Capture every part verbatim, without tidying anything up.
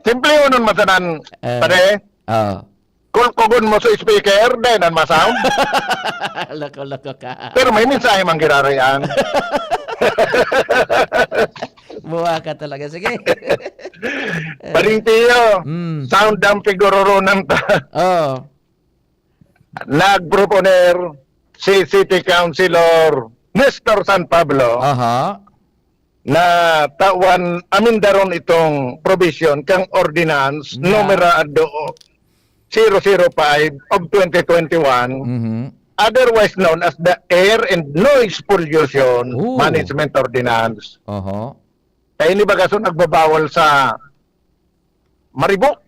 Simple yun, nun masanan, Eh. pare. Oh. Kulkugon mo sa speaker, dahil nan masound. Loko-loko ka. Pero may mensahe mang girarayan. Buwa ka talaga. Sige. Paring Tiyo, Mm. sound ang piguroronan ta. Oh. Nagproponer si City Councilor Nestor San Pablo Aha. na tawan, amindaron itong provision kang ordinance Na. numero do zero zero five of twenty twenty-one, Mhm. otherwise known as the Air and Noise Pollution Ooh. Management Ordinance. Oho. Kaya ini baga so nagbabawal sa maribok.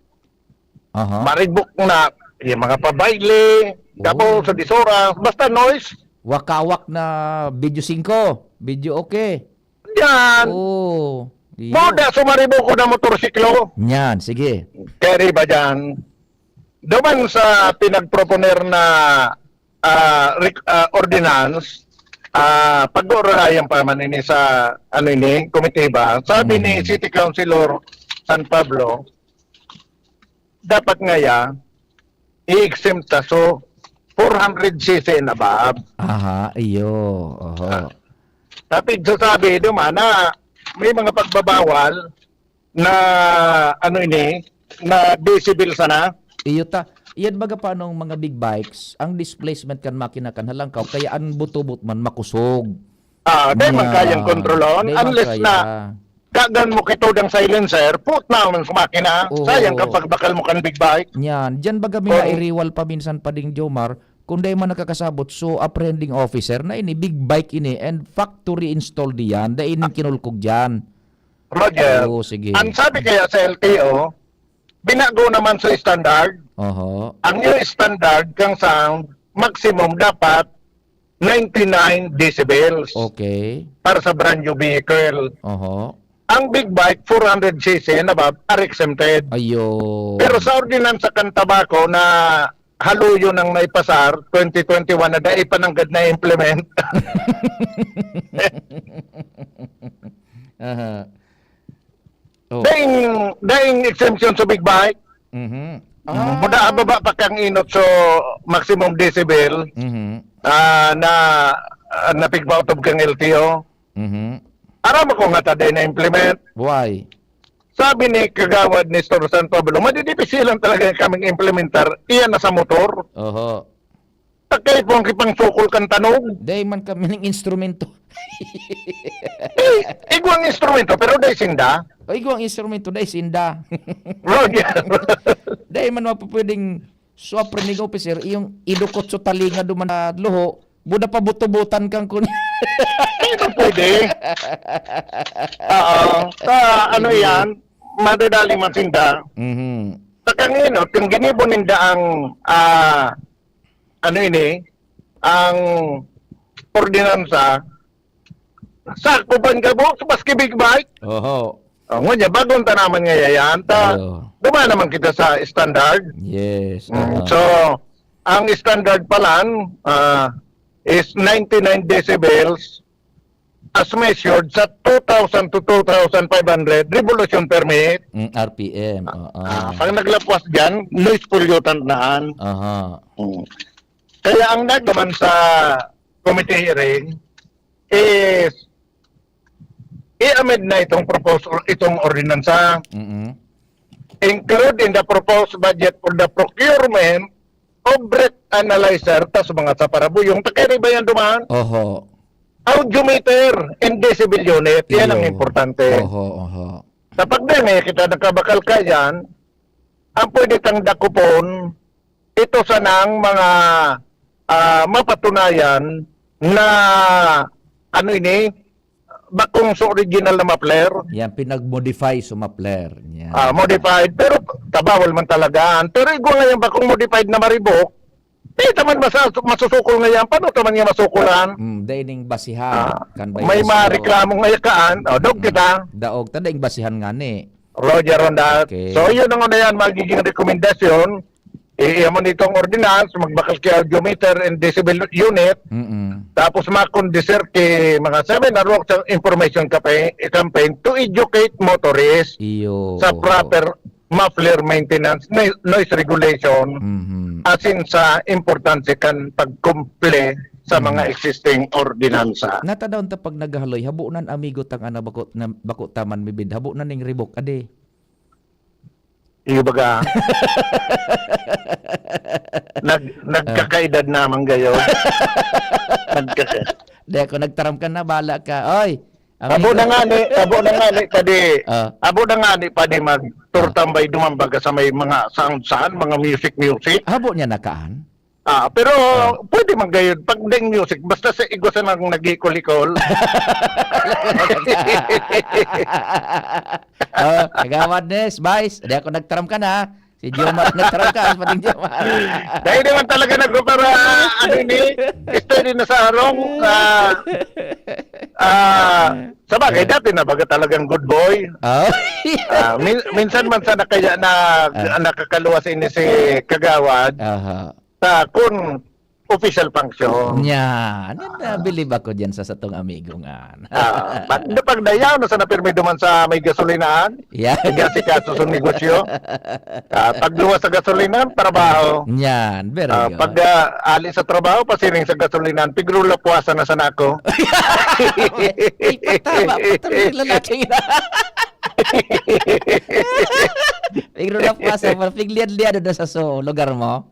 Aha. Maribok na, yung mga pabayle, Oo. gabo, sa disora, basta noise. Wakawak na video singko, video okay. Yan. Oo. Iyo. Moda, sumaribok ko na motorsiklo. Yan, sige. Kaya ba dyan? Duman sa pinagproponer na ah, rec-, ah, ordinance, ah, pag-uurayan pa man ini sa, ano ini, komitiba. Sabi ni Mhm. City Councilor San Pablo, dapat ngaya, i-exempt ta so four hundred C C and above. Aha, iyo. Oho. Ah, tapi sasabi, duman na may mga pagbabawal na, ano ini, na decibel sana. Iyo ta. Iyan baga pa anong mga big bikes, ang displacement kan makina kan halangkaw, kaya an butubot man makosog. Ah, dai man Nya, kayang kontrolon, dai man unless kaya. na kagan mo kito dang silencer, put na man sa makina. Oo. Sayang ka pagbakal mo kan big bike. Yan. Diyan baga Kung minairiwal pa minsan pa ding Jomar, kung dai man nakakasabot, so apprehending officer na ini, big bike ini, and factory installed diyan, dai ining kinulkog diyan. Roger, Oo, sige. ang sabi kaya sa L T O, binago naman sa standard. Oho. Ang new standard kang sound, maximum dapat ninety-nine decibels Okay. para sa brand new vehicle. Oho. Ang big bike, four hundred C C and above, are exempted. Ayun. Pero sa ordinansa kan tabako na haluyon ang naipasar, twenty twenty-one na dai pa nanggad na-implement. Aha. Oh. Daing, daing exemption sa big bike. Mhm. Mm, Ah. muna ababa pa kang inot so maximum decibel, Mhm. ah, na, ah, napigpautob kang L T O. Mhm. Aram ako nga ta dai na-implement. Why? Sabi ni Kagawad Nestor San Pablo, "Madidipisilan talaga kaming implementar, iyan na sa motor." Oho. Takay po ang kipangsukol kan tanog. Dai man kami ning instrumento. Eh, igwang instrumento, pero dai sinda. O, igwang instrumento, dai sinda. Roger. Dai man mapapwedeng swap ring officer, iyong idukot sa talinga duman sa luho, buda pa buto-butan kang kun- Di ba pwede? Oo. Sa ano Sige. yan, madadali man sinda. Mhm. Sa kanino, kung ginibo ninda ang, ah, ano ini, ang ordinansa, sakop an gabos, maski big bike. Oho. O, ngunyan, bagong tanaman nga yayan. Ta, Ayo. duman naman kita sa standard. Yes, Mm, aha. so, ang standard palan, ah, is ninety-nine decibels as measured sa two thousand to two thousand five hundred revolution per minute. Mm, R P M, oo. Ah, pag naglapwas dyan, noise pollutant na an. Aha. Mm. Kaya ang nagdaman sa committee hearing is i-amend na itong proposal, itong ordinansa. Mm-mm. Include in the proposed budget for the procurement of breath analyzer, tas mga sa parabuyong, takay rin ba yan duman? Oho. Audiometer and decibel unit, yan ang Iyo. importante. Oho, oho. Kapag na nga kita nakabakal ka yan, ang pwede tang dakopon, ito sanang mga, ah, mapatunayan na, ano ini, bakong sa original na muffler. Yan, pinag-modify sa muffler. Yan. Ah, modified. Pero tabawal man talaga. Pero igwa nga yung bakong modified na maribok, di naman masa-, masusukol nga yan. Paano naman nga masukulan? Mm, dai ning basihan. Ah, kan may bias mga yun. reklamo nga yakaan. O, dog Mm. kita. Daog, ta daing basihan nga ni. Roger on that. Okay. So, yun ang una yan, magiging rekomendasyon. Iiya mo nitong ordinance, magbakal ki audiometer and decibel unit, Mm-mm. tapos makondisir ki mga seminar work sa information campaign, campaign to educate motorists Iyo, sa oo. proper muffler maintenance, noi-, noise regulation, Mhm. asin sa importansya kan pagkumple sa mga Mhm. existing ordinansa. Natadawon ta pag naghahaloy, habo nan amigo tang ana bako, na, bako ta man mibid, habo na ning ribok, adi. Iyo baga. Nag-, Ah. nagkakaedad naman gayon. Nagkaka- Di ako nagtaram ka na, bala ka. Oy, Amigo. Abo na nga ni, abo na nga ni, padi. Ah. Abo na nga ni, padi, magturtambay duman baga sa may mga saan-saan, mga music, music. Habo niya nakaan? Ah, pero Ah. pwede man gayud, pag deng music, basta sa igwa sa nang nagikol-ikol. Oh, Kagawad Nes, Vice, di ako nagtaram ka na. Si Jomar nagtaram ka, sa pating Jomar. Dahil naman talaga nagpapara, ano ni, steady na sa harong, ah, ah, sa bagay, Ah. dati na baga talagang good boy. Oh. Ah, min-, minsan man sana kaya na, Ah. nakakaluwas ini si Kagawad Aha. sa kun official function. Yan. Yan, Ah. nabilib ako dyan sa satong amigo nga. Ah, pag, pag dayaw na sana pirmi duman sa may gasolinahan, Yeah. nag-aasikaso sa negosyo. Ah, pagluwas sa gasolinahan, trabaho. Yan, very Ah, good. pag, ah, ali sa trabaho, pasiring sa gasolinahan, pigrula puwasa na sana ako. Ay, patama, patama yung lalaking ina. Pigrula puwasa, pigliad-liado na sa so, lugar mo.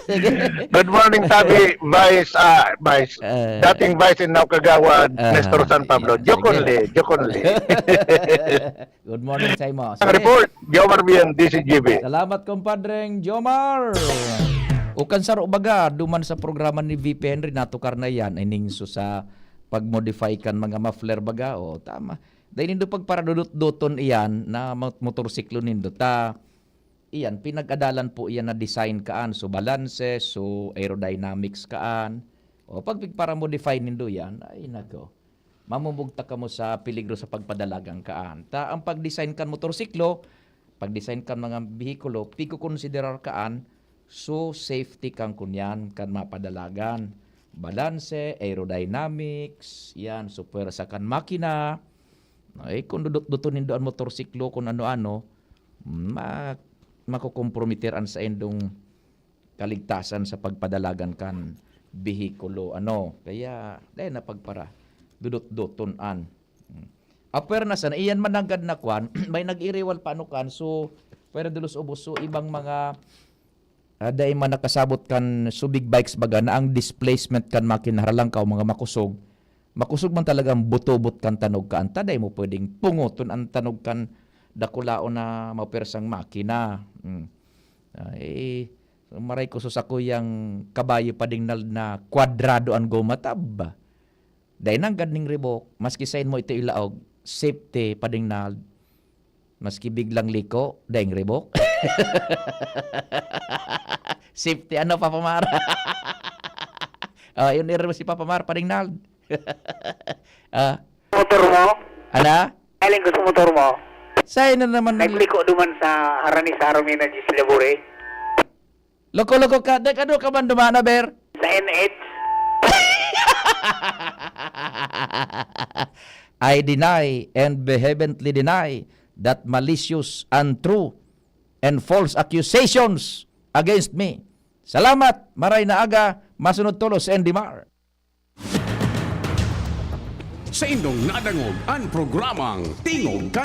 Sige. Good morning, Tabi, Vice, ah, Vice. Eh. Dating Vice and now Kagawad, Ah, Nestor San Pablo. Joke sige. only, joke only. Good morning sa imo. Ang Sige. report, Jomar Bien, D C G B. Salamat, kumpadreng Jomar. O kan saro baga, duman sa programa ni V P Henry, natukar na yan, ining so sa pag-modify kan mga muffler baga. O, tama. Dahil nindo pagparadudot-duton iyan na mo-, motorsiklo nindo ta, iyan, pinag-adalan po iyan na design kaan, so balanse, so aerodynamics kaan. O, pag pigpara-modify nindo yan, ay nako, mamumugtak kamo sa peligro sa pagpadalagan kaan. Ta, ang pag-design kan motorsiklo, pag-design kan mga behikulo, pigkokonsiderar kaan, so safety kan kunyan, kan mapadalagan. Balanse, aerodynamics, yan, so pwersa kan makina. Ay, kung dudot-duton nindo an motorsiklo, kung ano-ano, ma-, makokompromiter an saindong kaligtasan sa pagpadalagan kan behikulo, ano. Kaya, dai na pagpara, dudot-duton an. Hmm. Apwer na sana, iyan man nanggad na kwan, may nag-iriwal pa ano kan, so, pwera dulos ubos, so, ibang mga, ah, dai man nakasabot kan, so, big bikes baga na ang displacement kan makina, haralangkaw, mga makusog, makusog man talagang butobot kan tanog kaan ta, dai mo pwedeng pungoton an tanog kan dakulaon na mapersang makina. Hmm. Ay, maray ko sa sakuyang kabayo pa ding nal-, na kwadrado an goma, tab. Dai nanggad ning ribok, maski sain mo ito ilaog, safety pa ding nal-, maski biglang liko, daing ribok. Safety, ano, Papa Mar? Oh, yun, iri mo si Papa Mar, pa ding nal-, Ah. Motor mo? Ana? Alin ko sa motor mo? Sa'yo na naman ang Nagliko duman sa harani sa Aromina Gisla Bure. Loko-loko ka. Dek, ano ka man duman, aber? Sa N H. I deny and vehemently deny that malicious, untrue, and false accusations against me. Salamat, maray na aga, masunod tolos, N D Mar. Saindong nadangog an programang Tingog kan